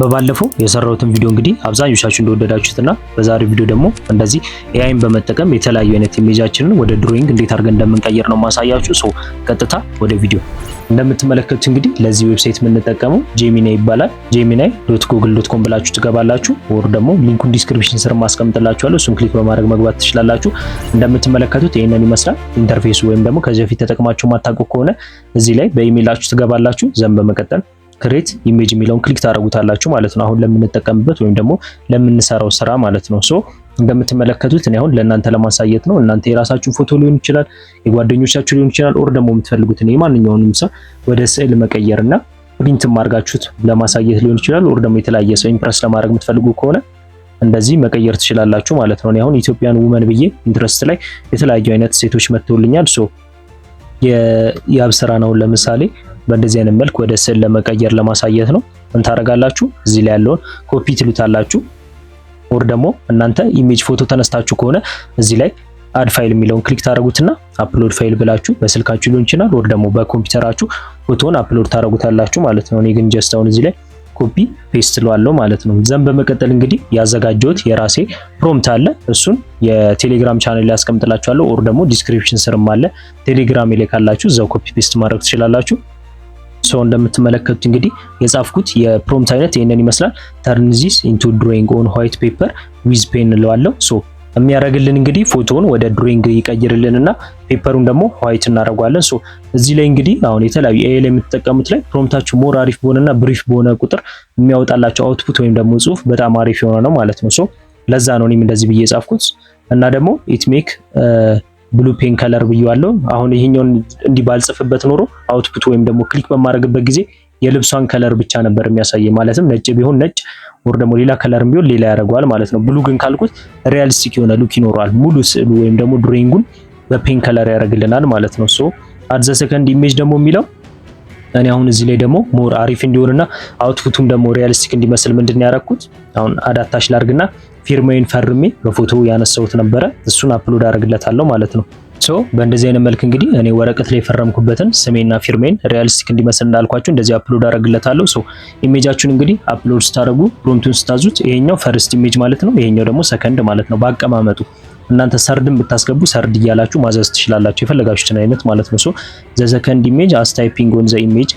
በባለፈው የሰራሁትን ቪዲዮ እንግዲህ አብዛኞቻችሁ እንደወደዳችሁትና በዛሬው ቪዲዮ ደግሞ እንደዚህ AI ን በመጠቀም የተለያዩ አይነት image ኣችንን ወደ drawing እንዴት አድርገን እንደምንቀይር ነው ማሳያችሁ። So ቀጥታ ወደ ቪዲዮ። እንደምትመለከቱት እንግዲህ ለዚህ website የምንጠቀመው Gemini ይባላል። gemini.google.com ብላችሁ ትገባላችሁ። Or ደግሞ link ኡን description ስር ማስቀምጥላችኋለሁ። እሱን click በማድረግ መግባት ትችላላችሁ። እንደምትመለከቱት ይህንን ይመስላል interface ኡ። ወይም ደግሞ ከዚህ በፊት ተጠቅማችሁ ማታውቁ ከሆነ እዚህ ላይ በኢሜይላችሁ ትገባላችሁ። Then በመቀጠል create image የሚለውን click ታደርጉታላችሁ ማለት ነው። አሁን ለምንጠቀምበት ወይም ደግሞ ለምንሰራው ስራ ማለት ነው። So እንደምትመለከቱት እኔ አሁን ለእናንተ ለማሳየት ነው። እናንተ የራሳችሁን ፎቶ ሊሆን ይችላል፣ የጓደኞቻችሁ ሊሆን ይችላል፣ or ደግሞ የምትፈልጉትን የማንኛውንም ሰው ወደ ስዕል መቀየርና print አድርጋችሁት ለማሳየት ሊሆን ይችላል፣ or ደግሞ የተለያየ ሰው impress ለማድረግ የምትፈልጉ ከሆነ እንደዚህ መቀየር ትችላላችሁ ማለት ነው። እኔ አሁን Ethiopian women ብዬ interest ላይ የተለያዩ አይነት ሴቶች መጥተውልኛል። So የአብስራ ነው ለምሳሌ በእንደዚህ አይነት መልክ ወደ ስዕል ለመቀየር ለማሳየት ነው። ምን ታደርጋላችሁ? እዚህ ላይ ያለውን ኮፒ ትሉታላችሁ። Or ደግሞ እናንተ image ፎቶ ተነስታችሁ ከሆነ እዚህ ላይ add file የሚለውን click ታደርጉትና upload file ብላችሁ በስልካችሁ ሊሆን ይችላል፣ or ደግሞ በኮምፒውተራችሁ ፎቶውን upload ታደርጉታላችሁ ማለት ነው። እኔ ግን just አሁን እዚህ ላይ copy paste እለዋለሁ ማለት ነው። Then በመቀጠል እንግዲህ ያዘጋጀሁት የራሴ prompt አለ። እሱን የቴሌግራም ቻናል ላይ አስቀምጥላችኋለሁ፣ or ደግሞ description ስርም አለ። ቴሌግራም ላይ ካላችሁ እዛው copy paste ማድረግ ትችላላችሁ። So እንደምትመለከቱት እንግዲህ የጻፍኩት የ prompt አይነት ይህንን ይመስላል። "Turn this into drawing on white paper with pen" እለዋለሁ። So የሚያደርግልን እንግዲህ ፎቶውን ወደ drawing ይቀይርልንና paper ኡን ደግሞ white እናደርገዋለን። So እዚህ ላይ እንግዲህ አሁን የተለያዩ AI ላይ የምትጠቀሙት ላይ prompt ኣችሁ more አሪፍ በሆነና brief በሆነ ቁጥር የሚያወጣላችሁ output ወይም ደግሞ ጽሁፍ በጣም አሪፍ የሆነ ነው ማለት ነው። So ለዛ ነው እኔም እንደዚህ ብዬ የጻፍኩት። እና ደግሞ it make blue pen color ብዬዋለሁ። አሁን ይሄኛውን እንዲህ ባልጽፍበት ኖሮ output ወይም ደግሞ click በማድረግበት ጊዜ የልብሷን color ብቻ ነበር የሚያሳየ። ማለትም ነጭ ቢሆን ነጭ or ደግሞ ሌላ color ቢሆን ሌላ ያደርገዋል ማለት ነው። Blue ግን ካልኩት realistic የሆነ look ይኖረዋል። ሙሉ ስዕሉ ወይም ደግሞ drawing ኡን በ pen color ያደርግልናል ማለት ነው። So add the second image ደግሞ የሚለው እኔ አሁን እዚህ ላይ ደግሞ more አሪፍ እንዲሆንና output ኡም ደግሞ realistic እንዲመስል ምንድን ያደረኩት፣ አሁን add attach ላርግና ፊርማዬን ፈርሜ በፎቶ ያነሳሁት ነበረ፣ እሱን upload አደርግለታለሁ ማለት ነው። So በእንደዚህ አይነት መልክ እንግዲህ እኔ ወረቀት ላይ የፈረምኩበትን ስሜና ፊርሜን realistic እንዲመስል እንዳልኳችሁ እንደዚህ upload አደርግለታለሁ። So image ኣችሁን እንግዲህ upload ስታደርጉ prompt ኡን ስታዙት ይሄኛው first image ማለት ነው፣ ይሄኛው ደግሞ ሰከንድ ማለት ነው። በአቀማመጡ እናንተ third ን ብታስገቡ third እያላችሁ ማዘዝ ትችላላችሁ፣ የፈለጋችሁትን አይነት ማለት ነው። So the second image as typing on the image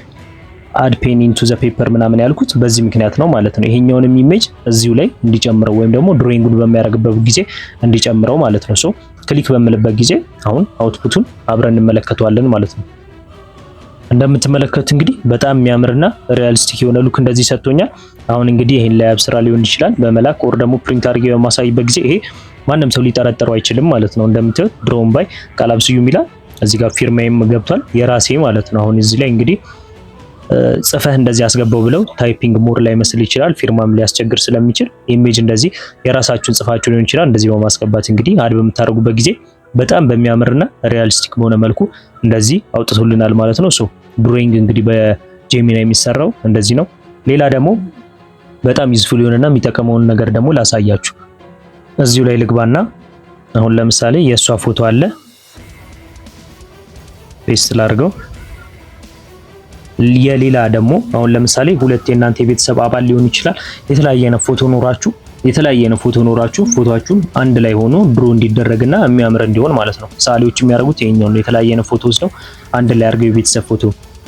add pen into the paper ምናምን ያልኩት በዚህ ምክንያት ነው ማለት ነው። ይሄኛውንም image እዚሁ ላይ እንዲጨምረው ወይም ደግሞ drawing ኡን በሚያደርግበት ጊዜ እንዲጨምረው ማለት ነው። So click በምልበት ጊዜ አሁን output ኡን አብረን እንመለከተዋለን ማለት ነው። እንደምትመለከቱት እንግዲህ በጣም የሚያምርና realistic የሆነ look እንደዚህ ሰጥቶኛል። አሁን እንግዲህ ይሄን ለያብ ስራ ሊሆን ይችላል በመላክ or ደግሞ print አድርጌ በማሳይበት ጊዜ ይሄ ማንም ሰው ሊጠረጠረው አይችልም ማለት ነው። እንደምታዩት "Drawn by ቃላብ ስዩም" ይላል። እዚህ ጋር ፊርማዬም ገብቷል የራሴ ማለት ነው። አሁን እዚህ ላይ እንግዲህ ጽፈህ እንደዚህ አስገባው ብለው typing more ላይ መስል ይችላል። ፊርማም ሊያስቸግር ስለሚችል image እንደዚህ የራሳችሁን ጽፋችሁ ሊሆን ይችላል። እንደዚህ በማስገባት እንግዲህ add በምታደርጉበት ጊዜ በጣም በሚያምርና realistic በሆነ መልኩ እንደዚህ አውጥቶልናል ማለት ነው። So drawing እንግዲህ በ Gemini የሚሰራው እንደዚህ ነው። ሌላ ደግሞ በጣም useful የሆነና የሚጠቀመውን ነገር ደግሞ ላሳያችሁ። እዚሁ ላይ ልግባና አሁን ለምሳሌ የእሷ ፎቶ አለ፣ paste ላድርገው። የሌላ ደግሞ አሁን ለምሳሌ ሁለት የእናንተ የቤተሰብ አባል ሊሆን ይችላል። የተለያየ አይነት ፎቶ ኖራችሁ ፎቶአችሁን አንድ ላይ ሆኖ draw እንዲደረግና የሚያምር እንዲሆን ማለት ነው። ሰዓሊዎች የሚያደርጉት ይሄኛው ነው። የተለያየ አይነት ፎቶ ወስደው አንድ ላይ አድርገው የቤተሰብ ፎቶ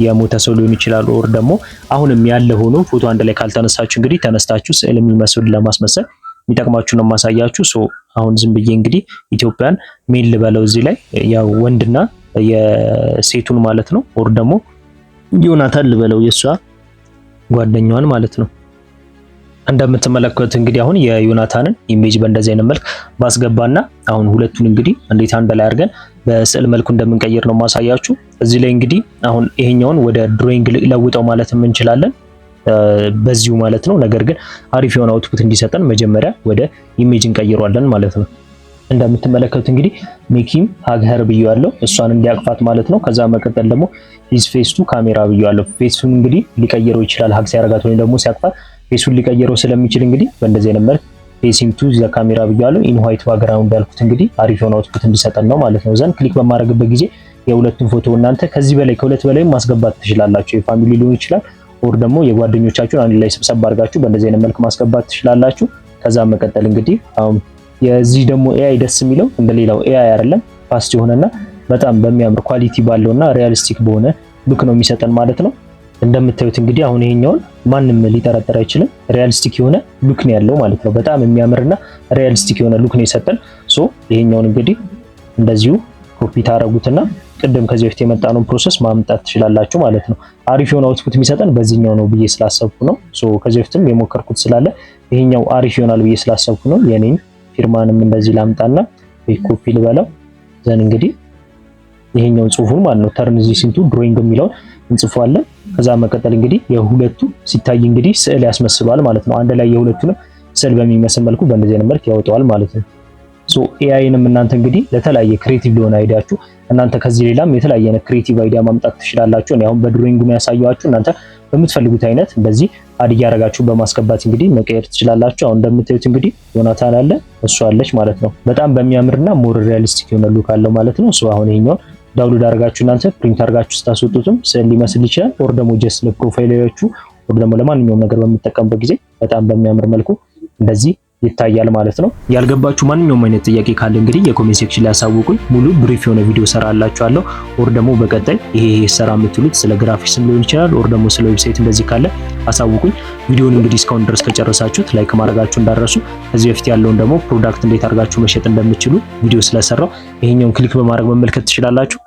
የሞተ ሰው ሊሆን ይችላል፣ or ደግሞ አሁንም ያለ ሆኖ ፎቶ አንድ ላይ ካልተነሳችሁ እንግዲህ ተነስታችሁ ስዕል የሚመስል ለማስመሰል የሚጠቅማችሁ ነው ማሳያችሁ። So አሁን ዝም ብዬ እንግዲህ Ethiopian male ልበለው እዚህ ላይ ያው ወንድና የሴቱን ማለት ነው፣ or ደግሞ ዮናታን ልበለው የእሷ ጓደኛዋን ማለት ነው። እንደምትመለከቱት እንግዲህ አሁን የዮናታንን image በእንደዚህ አይነት መልክ ባስገባና አሁን ሁለቱን እንግዲህ እንዴት አንድ ላይ አድርገን በስዕል መልኩ እንደምንቀይር ነው ማሳያችሁ። እዚህ ላይ እንግዲህ አሁን ይሄኛውን ወደ drawing ለውጠው ማለት እንችላለን በዚሁ ማለት ነው። ነገር ግን አሪፍ የሆነ output እንዲሰጠን መጀመሪያ ወደ image እንቀይረዋለን ማለት ነው። እንደምትመለከቱት እንግዲህ make him hug her ብዬዋለሁ፣ እሷን እንዲያቅፋት ማለት ነው። ከዛ መቀጠል ደግሞ his face to camera ብዬዋለሁ። Face ኡን እንግዲህ ሊቀይረው ይችላል፣ hug ሲያረጋት ወይም ደግሞ ሲያቅፋት face ኡን ሊቀይረው ስለሚችል እንግዲህ በእንደዚህ አይነት መልክ face him to the camera ብዬዋለሁ። In white background ያልኩት እንግዲህ አሪፍ የሆነ output እንዲሰጠን ነው ማለት ነው። Then click በማድረግበት ጊዜ የሁለቱን ፎቶ እናንተ ከዚህ በላይ ከሁለት በላይ ማስገባት ትችላላችሁ። የ family ሊሆን ይችላል Or ደግሞ የጓደኞቻችሁን አንድ ላይ ሰብሰብ አድርጋችሁ በእንደዚህ አይነት መልክ ማስገባት ትችላላችሁ። ከዛ መቀጠል እንግዲህ አሁን የዚህ ደግሞ AI ደስ የሚለው እንደሌላው AI አይደለም፣ fast የሆነና በጣም በሚያምር quality ባለውና realistic በሆነ look ነው የሚሰጠን ማለት ነው። እንደምታዩት እንግዲህ አሁን ይሄኛውን ማንም ሊጠረጥር አይችልም። Realistic የሆነ look ነው ያለው ማለት ነው። በጣም የሚያምርና realistic የሆነ look ነው የሰጠን። So ይሄኛውን እንግዲህ እንደዚሁ ኮፒ ታረጉትና ቅድም ከዚህ በፊት የመጣነውን process ማምጣት ትችላላችሁ ማለት ነው። አሪፍ የሆነ output የሚሰጠን በዚህኛው ነው ብዬ ስላሰብኩ ነው። So ከዚህ በፊትም የሞከርኩት ስላለ ይሄኛው አሪፍ ይሆናል ብዬ ስላሰብኩ ነው። የኔን ፊርማንም እንደዚህ ላምጣና ኮፒ ልበለው፣ then እንግዲህ ይሄኛውን ጽሁፉን ማለት ነው "turn this into drawing" የሚለውን እንጽፈዋለን። ከዛ መቀጠል እንግዲህ የሁለቱ ሲታይ እንግዲህ ስዕል ያስመስለዋል ማለት ነው። አንድ ላይ የሁለቱንም ስዕል በሚመስል መልኩ በእንደዚህ አይነት መልክ ያወጣዋል ማለት ነው። So AI ንም እናንተ እንግዲህ ለተለያየ creative ለሆነ idea ኣችሁ እናንተ ከዚህ ሌላም የተለያየ አይነት creative idea ማምጣት ትችላላችሁ። እኔ አሁን በ drawing ነው ያሳየኋችሁ። እናንተ በምትፈልጉት አይነት እንደዚህ add እያደረጋችሁ በማስገባት እንግዲህ መቀየር ትችላላችሁ። አሁን እንደምታዩት እንግዲህ ዮናታን አለ፣ እሱ አለች ማለት ነው። በጣም በሚያምርና more realistic የሆነ look አለው ማለት ነው። So አሁን ይሄኛውን download አድርጋችሁ እናንተ print አድርጋችሁ ስታስወጡትም ስዕል ሊመስል ይችላል። Or ደግሞ just ለ profile ኣችሁ or ደግሞ ለማንኛውም ነገር በምትጠቀሙበት ጊዜ በጣም በሚያምር መልኩ እንደዚህ ይታያል ማለት ነው። ያልገባችሁ ማንኛውም አይነት ጥያቄ ካለ እንግዲህ የ comment section ላይ አሳውቁኝ። ሙሉ brief የሆነ ቪዲዮ ሰራላችኋለሁ። Or ደግሞ በቀጣይ ይሄ ይሄ ሰራ የምትሉት ስለ ግራፊክስም ሊሆን ይችላል፣ or ደግሞ ስለ website እንደዚህ ካለ አሳውቁኝ። ቪዲዮውን እንግዲህ እስካሁን ድረስ ከጨረሳችሁት like ማድረጋችሁ እንዳትረሱ። ከዚህ በፊት ያለውን ደግሞ product እንዴት አድርጋችሁ መሸጥ እንደምትችሉ ቪዲዮ ስለሰራው ይሄኛውን click በማድረግ መመልከት ትችላላችሁ።